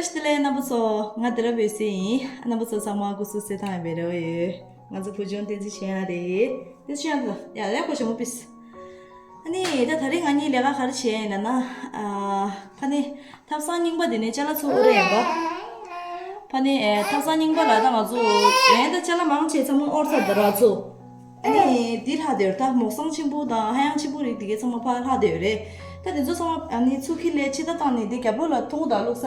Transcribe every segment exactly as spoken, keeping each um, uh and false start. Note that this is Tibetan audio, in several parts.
བཀྲ་ཤིས་བདེ་ལེགས་རྣམ་པ་ཚོ། ང་དེ་ར་བོད་སྲས་ཡིན། རྣམ་པ་ཚོ་ཚང་མ་སྐུ་གཟུགས་གསལ་ཐང་ཡང་བེ་རོ་ཡོད། ང་ཚོ་བུ་ཆུང་བསྟན་འཛིན་ཆེ་ཡང་རེད། བསྟན་འཛིན་ཆེ་ཡང་ལ་ཡ་ཡ་ཁོ་ཞྭ་མོ་པིས། ཨ་ནི་ད་དེ་རིང་ང་གཉིས་ལས་ཀ་ག་རེ་བྱས་ཡིན་ལབ་ན། ཨ་ཕ་ནི་ཐབ་ཚང་རྙིང་པ་དེ་ནས་ཅ་ལག་ཚུར་དབོར་རེ་ཡིན་པ། ཕ་ནི་ཨེ་ཐབ་ཚང་རྙིང་པ་ལ་ད་ང་ཚོ་ཡན་ད་ཅ་ལག་མང་ཆེ་ཚང་མ་དབོར་ཚར་འདི་ར་ཚོ། ཨ་ནི་འདི་ལྷག་བསྡད་ཡོད་རེད། ད་མོག་སང་ཆེན་པོ་དང་ཧ་ཡང་ཆེན་པོ་རིགས་དེ་གའི་ཚང་མ་ཕར་ལྷག་བསྡད་ཡོད་རེད། ད་དེ་ཚོ་ཚང་མ་ཨ་ནི་ཚུར་ཁྱེར་ལས་ཕྱི་ད་བཏང་ནས་དེ་རྒྱབ་ལོགས་ལ་ཐུང་ངུ་དང་བླུགས་ས་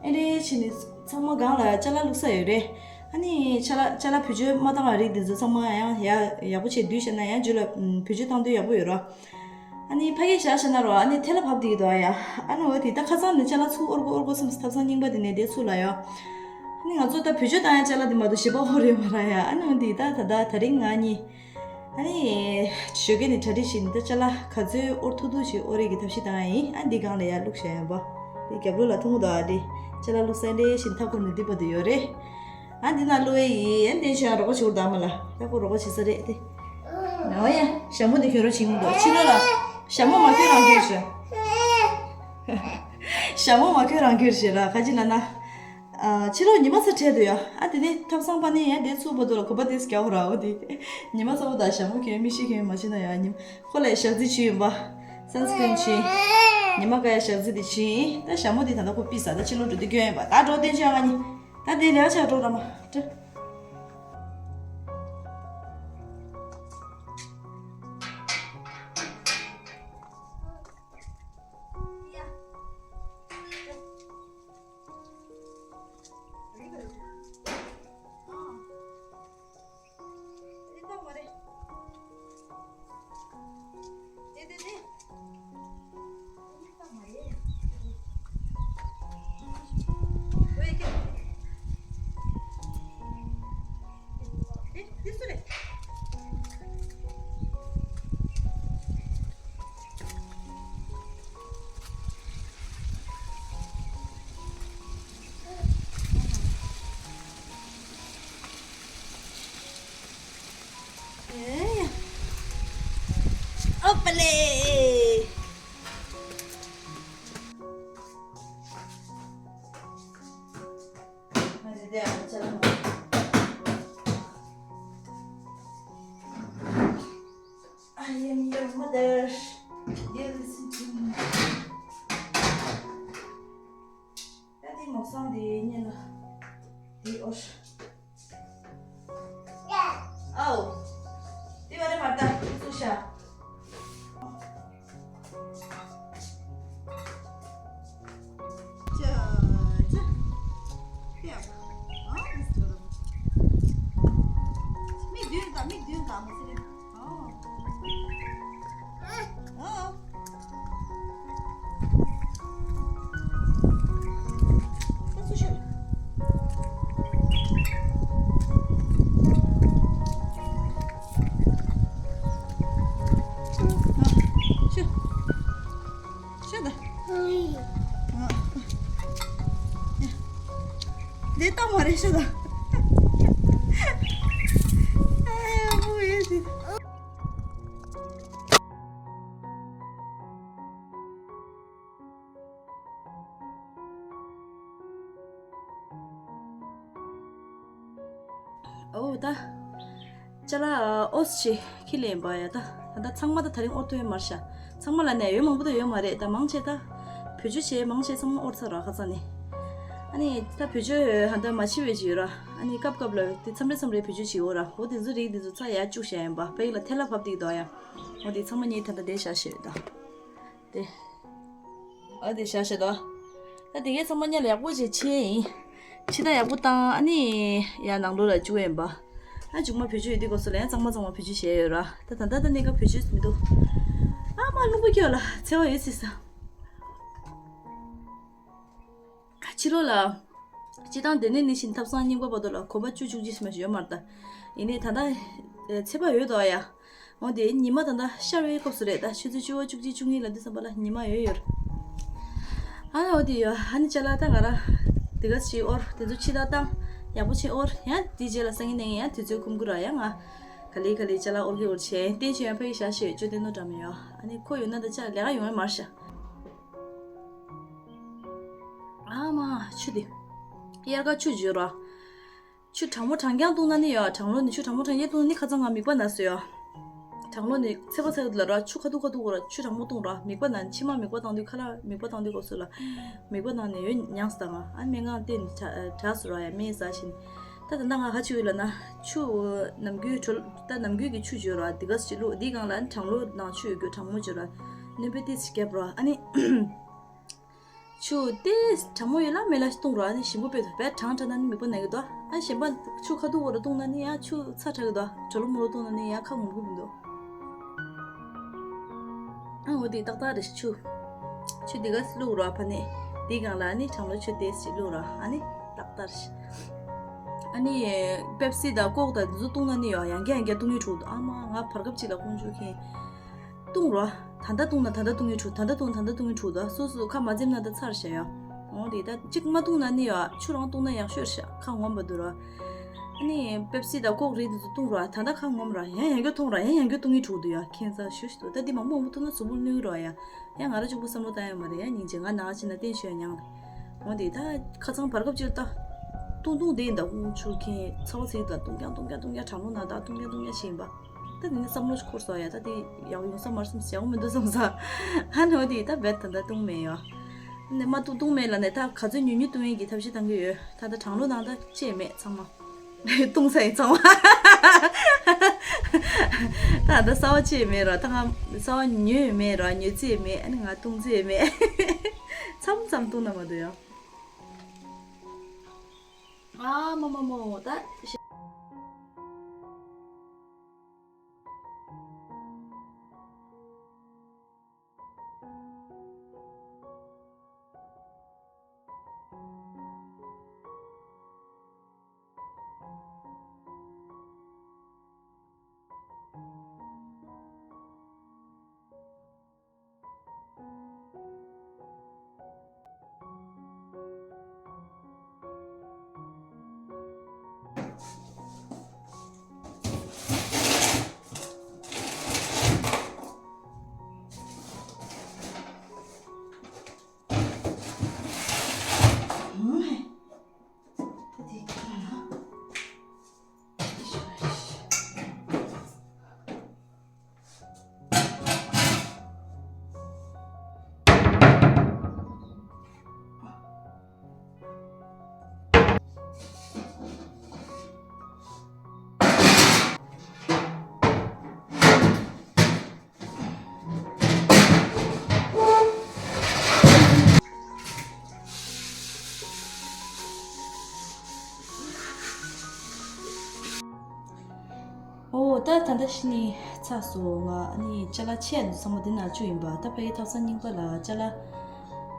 ཨེ་འདྲས་བྱས་ནས་ཚང་མ་སྒང་ལ་ཅ་ལག་བླུགས་ས་ཡོད་རེད། ཨ་ནི་ཅ་ལག་ཅ་ལག་བེད་སྤྱོད་མ་བཏང་བ་རིགས་དེ་ཚོ་ཚང་མ་ཡང་ཡག་ཡག་པོ་བྱས་བསྡུས་བྱས་ན་ཡང་རྒྱུ་ལ་བེད་སྤྱོད་བཏང་འདོད་ཡག་པོ་ཡོད་ར། ཨ་ནི་ཕ་གིར་བཞག་བཞག་ན་རོ། ཨ་ནི་ཐལ་བ་བབས་བསྡད་ཀྱི་འདུག་ཨ་ཡ། ཨ་ནི་འོ་དེ་ད་ཁ་སང་ནས་ཅ་ལག་ཚུར་དབོར་དགོས་དབོར་དགོས་བསམས་སོང་། ཐབ་ཚང་རྙིང་པ་དེ་ནས་དེ་ཚུར་ལ་ཡོད། ཨ་ནི་ང་ཚོ་ད་བེད་སྤྱོད་བཏང་ཡ་ཅ་ལག་དེ་མ་གཏོགས་གཞན་པ་དབོར་ཡོད་མ་རེད་ཡ། ཨ་ནི་འོ་དེ་ད་ད་ད་ད་རིང་ང་གཉིས་ཨ་ནི་ཞོགས་ཀས་ནས་གྲ་སྒྲིག་བྱས་ནས་ད་ཅ་ལག་ག་ཚོད་དབོར་ཐུབ་ཐུབ་ཅིག་དབོར་ཡས་ཀྱི་ཐབས་ཤེས་བཏང་ཡ་ཡིན། ཨ་འདི་སྒང་ལ་ཡར་བླུགས་བཞག་ཡིན་པ། དེ་རྒྱབ་ལོགས་ལ་ཐུང་ངུ་དང་ཨ་དེ་ཅ་ལག་བླུགས་ས་འདྲ་བྱས་ནས་མཐའ་འཁོར་ནས་འདི་བར་དུ་ཡོད་རེད། ཨ་འདི་ན་བླུགས་ཡས་ཡིན། ཨ་འདི་ཞོགས་རོགས་པ་བྱེད་དགོས་རེད་ད་མ་ལ། ད་ཁོ་རོགས་པ་བྱེད་ས་རེད་དེ། ཨོ་ཡ། ཞྭ་མོ་འདི་ཁྱོད་རང་བྱིན་གྱི་འདུག་ཕྱི་ལོགས་ལ། ཞྭ་མོ་མ་ཁྱོད་རང་ཁྱེར་ཤོག་ཞྭ་མོ་མ་ཁྱོད་རང་ཁྱེར་ཤོག་ར། ག་ཅི་ལབ་ན། ཨ་ཕྱི་ལོགས་ཉི་མ་ཚ་དྲོད་འདུག་ཡ། ཨ་དེ་ནས་ཐབ་ཚང་པ་ནི་ཡ་དེ་ཚུར་བར་དུ་ལ་གོམ་པ་དེ་རྒྱག་དགོས་ར། འོ་དེ་ཉི་མ་ཚ་པོ་དང་ཞྭ་མོ་གྱོན་མིག་ཤེལ་གྱོན་མ་བྱེད་ན་ཡ། ཉི་མ་ཁོ་ལ་ཞག་རྩི་བྱིན་ཡིན་པ། སན་སི་ཀྲིན་བྱིན། ཉི་མ་ཀ་ཡ་ཞག་རྩི་དེ་བྱིན། ད་ཞྭ་མོ་དེ་ད་ལྟ་ཁོ་ཕུད་ས། ད་ཕྱི་ལོགས་འགྲོ་དུས་སྐྱོན་ཡིན་པ། ད་འགྲོ་བསྟན་ཆོས་ང་གཉིས། ད་དེ་ལས་ཆགས་འགྲོ་ད་མ་འགྲོ། ཨོ་པ་ལེ། I am your mother. Dear, listen to me. ད་དེ་མོག་སང་དེ་ཉེ་ལ་དེ་ཨོ། ཨའོ། དེ་བ་རེ་མ་ད་ཚུ་ཤ། ཅ་ཅ། དེ་ཨ། ཨ་མིག་མདུན་ག་མིག་མདུན་ག་མ་ཟེར། ཨ། ཨ། ལས་སྟངས་མ་རེད་ཤོད་ད། ཨ་ཡ་བུ་ཡེ་ཟི། ཨོ་ད། ཅ་ལག་ཨོ་སི་ཁྱི་ལེན་པ་ཡ་ད། ད་ད་ཚང་མ་ད་ད་རིང་ཨོ་ཏོ་ཡོད་མར་ཤ། ཚང་མ་ལ་ནས་ཡོད་མང་པོ་ད་ཡོད་མ་རེད། ད་མང་ཆེ་ད། བེད་སྤྱོད་བྱས་མང་ཆེ་ཚང་མ་ཨོ་ཚ་ར་ཁ་ཚ་ནས། ཨ་ནི་ད་བེད་སྤྱོད་ཧ་ད་མ་ཆེ་བའི་ཅི་ཡོད་ར། ཨ་ནི་སྐབས་སྐབས་ལ་དེ་མཚམས་རེ་མཚམས་རེ་བེད་སྤྱོད་བྱེད་འོ་ར། འོ་དེ་ཚོ་རིགས་དེ་ཚོ་ཚ་ཡ་བཅུག་བྱ་ཡིན་པ། པའི་ལ་ཐལ་ལ་བབས་དེ་དོ་ཡ། འོ་དེ་ཚང་མ་ཉིད་ད་ད་དེ་བྱ་ཤེས་ད། དེ། ཨ་དེ་བཞག་བཞག་དོ། ད་དེ་གའི་ཚང་མ་ཉལ་ཡག་པོ་བྱས་ཕྱིན་ཡིན། ཕྱི་ད་ཡག་པོ་བཏང་ཨ་ནི། ཡ་ནང་ལོགས་ལ་བཅུག་ཡིན་པ། ཨ་མཇུག་མ་བེད་སྤྱོད་ཡོད་དུས་སྐབས་སུ་ལ་ཡང་གཙང་མ་གཙང་མ་བེད་སྤྱོད་བྱས་ཡོད་ར། ད་ད་ད་ད་གནས་སྐབས་བེད་སྤྱོད་མི་འདུག་ཨ་མ་རླུང་བུ་སྐྱོ་ལ་འཚེ་བ་ཡོད་སྲིད་ས། ཕྱི་ལོགས་ལ། སྤྱི་བཏང་དེ་ནས་ནི་བཞིན་ཐབ་ཚང་རྙིང་པ་བར་དུ་ལ་གོམ་པ་བཅུ་བཅུ་གཅིག་ཙམ་ཞིག་ཡོད་མ་རེད་ད། ཡིན་ནའི་ད་ལྟ། ཚད་པ་ཡོད་དོ་ཡ། འོ་དེ་ཉི་མ་ད་ལྟ་ཤར་བའི་སྐབས་སུ་རེད་ད། ཆུ་ཚོད་བཅུ་པ་བཅུ་གཅིག་བཅུ་གཉིས་ལ་འདི་བསམ་པ་ལ་ཉི་མ་ཡོད་ཡོད་རེད། ཨ་འོ་དེ་ཡོད། ཨ་ནི་ཅ་ལག་ད་ང་རང་དེ་ག་ཞིག་ཨོར་དེ་ཚོ་ཕྱི་ད་བཏང་ཡག་པོ་ཕྱིན་ཨོར་ཡང་དེ་རྗེས་ལ་སང་ཉིན་གནངས་ཡང་དུས་ཚོད་ཁོམ་གི་ར་ཡ། ང་ག་ལེ་ག་ལེ་ཅ་ལག་ཨོར་གི་ཨོར་བྱས་བསྟན་ཆོས་ཡང་ཕ་གི་བཞག་ཤེས་ཅོ་བསྟན་ནོ་འདྲ་མི་ཡོད། ཨ་ནི་ཁོ་ཡོད་ན་ད་ཅ་ལས་ཀ་ཡོང་ཡ་མར་ཤ། ཨ་མ་ཆུ་དེ། དབྱར་ཁ་ཆུ་འཇོ་ར། ཆུ་གྲང་མོ་གྲང་རྐྱང་བཏུང་ན་ནི་ཡོད། གྲང་ལོ་ནི་ཆུ་གྲང་མོ་གྲང་རྐྱང་བཏུང་ན་ནི་ཁ་ཚང་ང་མིད་པ་ན་སོ་ཡོད། གྲང་ལོ་ནི་ཚད་པ་ཚད་ལ་ར་ཆུ་ཁ་ཐུག་ཁ་ཐུག་ར་ཆུ་གྲང་མོ་བཏུང་ར་མིད་པ་ན་ནི་མཆིལ་མ་མིད་པ་བཏང་དུས་ཁ་ལག་མིད་པ་བཏང་དུས་སྐབས་སུ་ལ་མིད་པ་ན་ནི་ཡོད་མྱངས་སོང་ང་ཨ་སྨན་ཁང་བསྟན་ནི་དྲག་སོ་ར་ཡ་སྨན་ཟ་བཞིན། ད་ད་ལྟ་ང་ཧ་ཆི་ཡོད་ལ་ན་ཆུ་ནམ་རྒྱུན་གྲོལ་ད་ནམ་རྒྱུན་གྱི་ཆུ་འཇོ་ར་དེ་ག་ཅི་ལུག་དེའི་སྒང་ལ་ནི་གྲང་ལོ་ནང་ཆུ་ཡོད་རྒྱུ་གྲང་མོ་འཇོ་ར་སྣོན་པའི་ཏི་སི་རྒྱབ་ར་ཨ་ནི། ཆུ་དེ་གྲང་མོ་ཡོད་ལ་མེད་ལ་བཏུང་རོགས་ཨ་ནི་ཞིམ་པོ་དཔེ་ཐུབ་པས་གྲང་དྲགས་ན་ནི་མིད་པ་ན་གི་འདུག་ཨ་ཞིམ་པ་ཆུ་ཁ་ཐུག་བོ་རུ་བཏུང་ན་ནི་ཡང་ཆུ་ཚ་དྲགས་གི་འདུག་གྲོ་ལོ་མོ་རུ་བཏུང་ན་ནི་ཡང་ཁ་ངོམ་གི་མི་འདུག་ཨ་འོ་དེ་ཏག་ཏག་རེད་ཆུ། ཆུ་དེ་ག་བླུགས་རོགས་ཕ་ནི་དེའི་སྒང་ལ་ཨ་ནི་གྲང་ལོ་ཆུ་དེ་ཞིག་བླུགས་རོགས་ཨ་ནི་ཏག་ཏག་རེད། ཨ་ནི་པེབ་སི་དང་ཀོག་དང་དེ་ཚོ་བཏུང་ན་ནི་ཡང་ཡང་བསྐྱར་ཡང་བསྐྱར་བཏུང་གི་འགྲོ་གི་འདུག་ཨ་མ་ང་བར་སྐབས་གཅིག་ལ་ཀོང་ཆུ་ཁེངས། བཏུང་རོགས། ད་ལྟ་བཏུང་ན་ད་ལྟ་བཏུང་གི་འགྲོ་ད་ལྟ་བཏུང་ན་ད་ལྟ་བཏུང་གི་འགྲོ་ད་སོ་སོ་ཁ་མ་འཛེམ་ན་ད་ཚར་བཞག་ཡ། འོ་དེ་ད་གཅིག་མ་བཏུང་ན་ནི་ཡ་ཆུ་རང་བཏུང་ན་ཡག་ཤོས་རེད་ཤག་ཁ་ངོམ་པ་འདུག་ར། ཨ་ནི་པེབ་སི་དང་ཀོག་རིལ་འདི་ཚོ་བཏུང་རོགས་ད་ལྟ་ཁ་ངོམ་ར་ཡང་ཡང་བསྐྱར་འཐུང་ར་ཡང་ཡང་བསྐྱར་བཏུང་གི་འགྲོ་འདུག་ཡ་ཁྱད་མཚར་ཤོས་ཤིག་འདུག་ད་འདི་མང་པོ་མང་པོ་བཏུང་ན་གཟུགས་པོ་གནོད་ཀྱི་རོགས་ཡ། ཡང་ང་རང་གཅིག་པུ་བསམ་བློ་བཏང་ཡ་མ་རེད་ཡ་སྙིང་རྗེ་ང་ནག་ཕྱི་ན་བསྟན་ཤོད་ཡ་མྱངས་རེད། འོ་དེ་ད་ཁ་ཚང་བར་སྐབས་ཅིག་ལ་ད། བཏུང་བཏུང་དེ་ཡིན་ད་ཀོང་ཆུ་ཁེངས་ཚ་བ་ཚིག་ད་བཏུང་རྐྱང་བཏུང་རྐྱང་བཏུང་རྐྱང་གྲང་མོ་ན་ད་བཏུང་རྐྱང་བཏུང་རྐྱང་བྱེད་ཡིན་པ། ད་དེ་ནི་བསམ་བློ་ཞིག་འཁོར་སོང་ཡ་ད་དེ་ཡག་ཡོང་ས་མར་སེམས་ཡག་མི་འདུག་བསམ་ས། ཧ་ནོ་དེ་ད་བེད་ད་ད་བཏུང་མེད་ཡོ། ནི་མ་བཏུང་བཏུང་མེད་ལ་ནི་ད་ག་ཚོད་ཉུང་ཉུང་བཏུང་ཡིན་གྱི་ཐབས་ཤེས་བཏང་གི་ཡོད་ད་ད་གྲང་ལོ་ནང་ད་ཅེས་མེད་ཚང་མ། བཏུང་ས་ཡིན་ཚང་མ། ད་ད་གསར་བ་ཅེས་མེད་ར་ད་ང་གསར་བ་ཉོས་མེད་ར་ཉོ་རྩིས་མེད་ཨ་ནི་ང་བཏུང་རྩིས་མེད། མཚམས་མཚམས་བཏུང་ན་མ་འདུག་ཡོ། ཨ་མ་མ་མ་ད། ཨོ་ད་ད་ལྟ་ཤི་ནི་ཚ་སོ་ང་ཨ་ནི་ཅ་ལག་ཆེ་ཡ་འདུག་ཚང་མ་འདི་ནང་བཅུག་ཡིན་པ་ད་ཕ་གི་ཐབ་ཚང་རྙིང་པ་ལ་ཅ་ལག་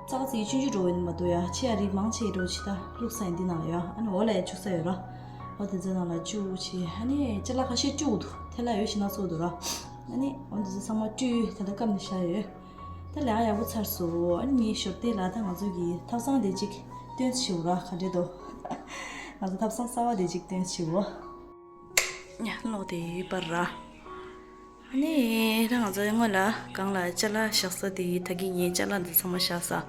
ཙག་ཙིག་ཆུང་ཆུང་འགྲོ་ཡིན་མ་གཏོགས་ཡ་ཆེ་ཡ་རིགས་མང་ཆེ་འགྲོ་ཆེ་ད་བླུགས་ས་ཡིན་འདི་ནང་ལ་ཡ་ཨ་ནི་འོ་ལ་ཡ་བཅུག་ས་ཡོད་ར་ཨོ་དེ་ཚོ་ནང་ལ་བཅུག་ཆེ་ཨ་ནི་ཅ་ལག་ཁ་ཤས་བཅུག་འདུག་དེ་ལ་ཡོད་ཤི་ན་ཚོགས་འདུག་ར་ཨ་ནི་འོ་འདི་ཚོ་ཚང་མ་བཀྲུས་ད་ལྟ་སྐམ་ནས་བཞག་ཡོད། ད་ལས་ཀ་ཡག་པོ་ཚར་སོང་། ཨ་ནི་ངའི་ཞོར་དེ་ལ་ད་ང་ཚོ་གི་ཐབ་ཚང་དེ་གཅིག་སྟོན་ཞིག་ར་ག་འདྲེ་དོ། ང་ཚོ་ཐབ་ཚང་གསར་བ་དེ་གཅིག་སྟོན་ཞིག་འོ། ཉ་ལོག་དེ་ཡོད་པར་ར། ཨ་ནི་ད་ང་ཚོ་སྔོན་ལ་གང་ལ་ཅ་ལག་བཞག་ས་དེ་ད་གི་ངའི་ཅ་ལག་འདི་ཚང་མ་བཞག་ས།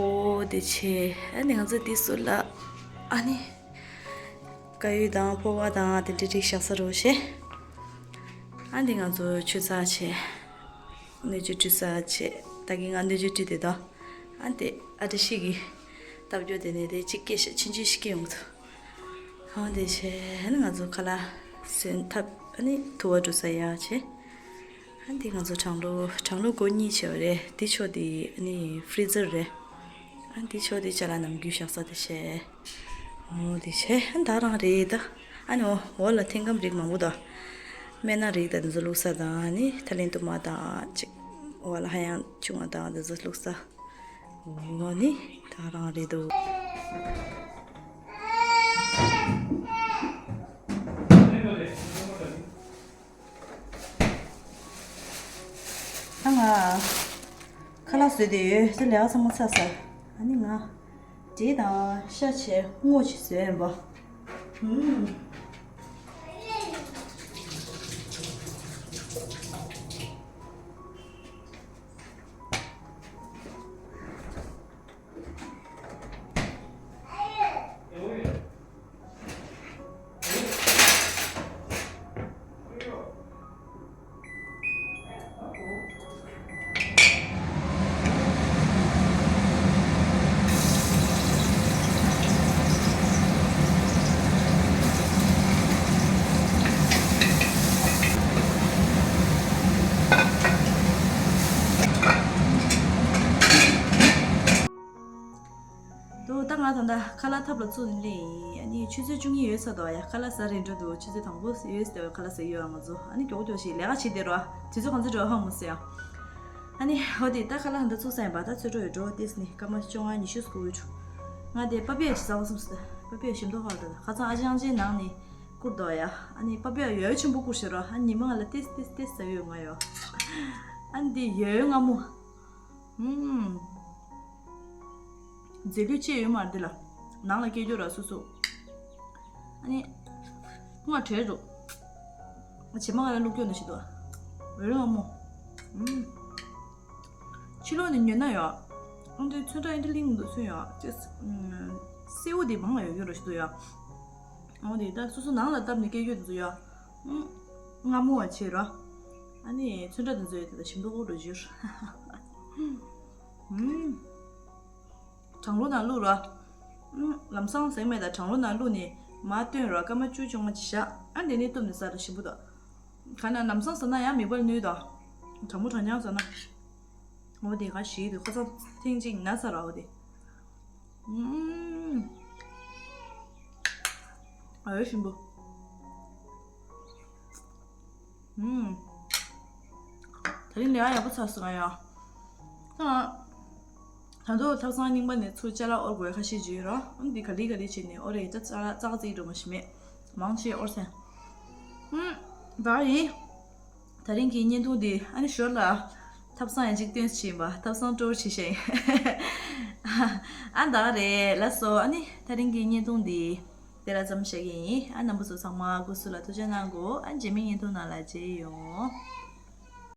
ཨོ་དེ་ཆེ་ཨ་ནི་ང་ཚོ་དེ་ཟུར་ལ་ཨ་ནི་དཀར་ཡོལ་དང་ཕོར་པ་དང་དེ་འདྲ་རིགས་བཞག་ས་རོ་ཞེ། ཨ་འདི་ང་ཚོ་ཆུ་ཚགས་བྱས། སྣོད་བཅུད་བཀྲུ་ས་བྱས། ད་གིན་ང་སྣོད་བཅུད་བཀྲུས་དེ་དང་། ཨ་འདི་ཨ་བཀྲ་ཤིས་ཀྱི་སྟབས་བསྒྱུར་དེ་ནས་དེ་གཅིག་སྐྱེས་ཤག་ཆུང་ཆུང་ཞིག་སྐྱེས་ཡོང་གི་འདུག་ཨ་འདི་བྱས་ཨ་ནི་ང་ཚོ་ཁ་ལག་སོན་ཐབས་ཨ་ནི་དུ་བ་བཀྲུ་ས་ཡག་བྱས། ཨ་འདི་ང་ཚོ་གྲང་ལོ་གྲང་ལོ་སྒོ་གཉིས་བྱས་པ་རེད། འདི་ཕྱོགས་འདི་ཨ་ནི་ཕི་རི་ཛར་རེད། ཨ་འདི་ཕྱོགས་འདི་ཅ་ལག་ནམ་རྒྱུན་བཞག་ས་དེ་བྱས། འོ་དེ་བྱས་ཨ་ད་རང་རེད་ད། ཨ་ནི་འོ་འོ་ལ་ཐེངས་སྐམ་རིགས་མང་པོ་དང་། སྨན་སྣ་རིགས་དང་འདི་ཚོ་བླུགས་ས་དང་ཨ་ནི་ཐ་ལན་དུ་མ་དང་ཅིག་འོ་ལ་ཧ་ཡང་ཆུང་བ་དང་འདི་ཚོ་བླུགས་ས། འོ་ནི་ད་རང་རེད་འདུག་ད་ང་ཁ་ལག་བཟོས་བསྡད་ཡོད། ད་ལས་ཀ་ཚང་མ་ཚར་ཚར། ཨ་ནི་ང་འབྲས་དང་ཤ་བྱས་སྔོ་ཅིག་བཟོས་ཡིན་པ། ཧུམ། ད་ལྟ་ཁ་ལག་ཐབ་ལ་བཙུགས་ནས་སླེབས་ཡིན། ཨ་ནི་ཆུ་ཚོད་བཅུ་གཉིས་ཡོལ་ཚར་འདུག་ཡ། ཁ་ལག་ཟ་རན་འགྲོ་འདུག་ཆུ་ཚོད་དང་པོ་ཡོལ་ཟེར་བའི་ཁ་ལག་ཟ་ཡོད། ང་ཚོ་ཨ་ནི་མགྱོགས་མགྱོགས་ཤིག་ལས་ཀ་བྱེད་བསྡད་རོགས། དུས་ཚོད་གང་ཚོད་འགྲོ་ཧ་མ་སོང་ཡ། ཨ་ནི་འོ་དེ་ད་ཁ་ལག་ཧ་འདི་བཙུགས་ས་ཡིན་པ། ད་ཚོད་འགྲོ་ཡོད་འགྲོ་ཏིས་ནི་སྐར་མ་བཅོ་ལྔ་ཉི་ཤུ་སྐུ་ཡོད་འགྲོ། ང་དེ་པ་པི་ཡ་ཞིག་ཟ་བ་བསམ་སོང་། པ་པི་ཡ་ཞིམ་མདོག་ཁ་ལ་ད་ཁ་སང་ཨ་ཅང་ཅེ་ནང་ནས་བསྐུར་འདུག་ཡ། ཨ་ནི་པ་པི་ཡ་ཡོད་ཆེན་པོ་བསྐུར་ཤེས་རོགས། ཨ་ཉི་མ་ང་ལ་ཏིས་ཏིས་ཏིས་ཟ་ཡོད་ང་ཡོད། ཨ་ནི་དེ་ཡོད་མངར་མོ། ཨུམ། རྫས་ལུད་ཅི་ཡོད་མ་རེད་འདི་ལ། ནང་ལ་སྐྱེལ་རྒྱུ་ར་སོ་སོ། ཨ་ནི། ཁོང་ལ་བྲེལ་འགྲོ། བྱེ་མ་ང་ལ་བླུགས་སྐྱོན་ནས་ཞིག་འདུག་འོད་རིང་ངང་མོ། ཨུམ། ཕྱི་ལོགས་ནས་ཉོས་ན་ཡོད། ཨང་དེ་ཚོན་ཁྲ་ཨེ་འདྲ་ལིང་འདུག་ཚོན་ཡོད་ཅེས། སེའུ་དེ་མང་ལ་ཡོད་རྒྱུ་ར་ཞིག་འདུག་ཡོད། ཨང་དེ་ད་སོ་སོ་ནང་ལ་བཏབ་ནས་སྐྱེལ་རྒྱུ་འདུག་ཡོད། ཨུམ། མངར་མོ་བ་བྱེད་ར། ཨ་ནི་ཚོན་ཁྲ་དེ་ཚོ་ཡོད་དེ་ད་ཞིམ་མདོག་འགྲོ་རྒྱུ། ཨུམ། གྲང་རླུང་ནང་བླུགས་ར། ཨུམ། ལམ་སང་ཟས་མེད་ད་གྲང་རླུང་ནང་བླུགས་ནས་མར་བཏོན་ར་སྐར་མ་བཅུ་བཅོ་ལྔ་ཅིག་བཞག་ཨ་དེ་ནས་བཏུབ་ནས་ཟ་ར་ཞིམ་པོ་འདུག་ག་ན་ལམ་སང་ཟ་ན་ཡང་མིད་པར་ནུས་དང་། གྲང་མོ་གྲང་རྐྱང་ཟ་ན། འོ་དེ་ག་ཞིག་དུས་ཁ་སང་ཐེངས་གཅིག་ན་ཟ་ར་འོ་དེ། ཨུམ། ཨ་ཡོད་ཞིམ་པོ། ཨུམ། ད་རིང་ལས་ཀ་ཡག་པོ་ཚར་སོང་ང་ཡ། ད་ང་། ད་དུང་ཐབ་ཚང་རྙིང་པ་ནས་ཚུར་ཅ་ལག་དབོར་དགོས་ཁ་ཤས་ཅིག་ཡོད་ར། ཨ་ནི་འདི་ག་ལེ་ག་ལེ་བྱས་ནས་དབོར་རེད། ད་ཙག་ཙག་ཙིག་འགྲོ་མ་ཤི་མེད། མང་ཆེ་དབོར་སོང་། ཨུམ། ད་ཡིན། ད་རིང་གི་བརྙན་ཐུང་འདི་ཨ་ནི་ཞོར་ལ་ཐབ་ཚང་ཡང་གཅིག་སྟོན་བྱིན་པ། ཐབ་ཚང་སྤྲོ་བོར་བྱེད་ཤེས་ཡིན། ཨ་ད་ག་རེད་ལགས་སོ། ཨ་ནི་ད་རིང་གི་བརྙན་ཐུང་འདི་དེ་ལ་མཚམས་བཞག་གི་ཡིན། ཨ་རྣམ་པ་ཚོ་ཚང་མ་སྐུ་གཟུགས་ལ་ཐུགས་ཆེ་གནང་གོ་ཨ་རྗེས་མའི་བརྙན་ཐུང་ནང་ལ་མཇལ་ཡོང་།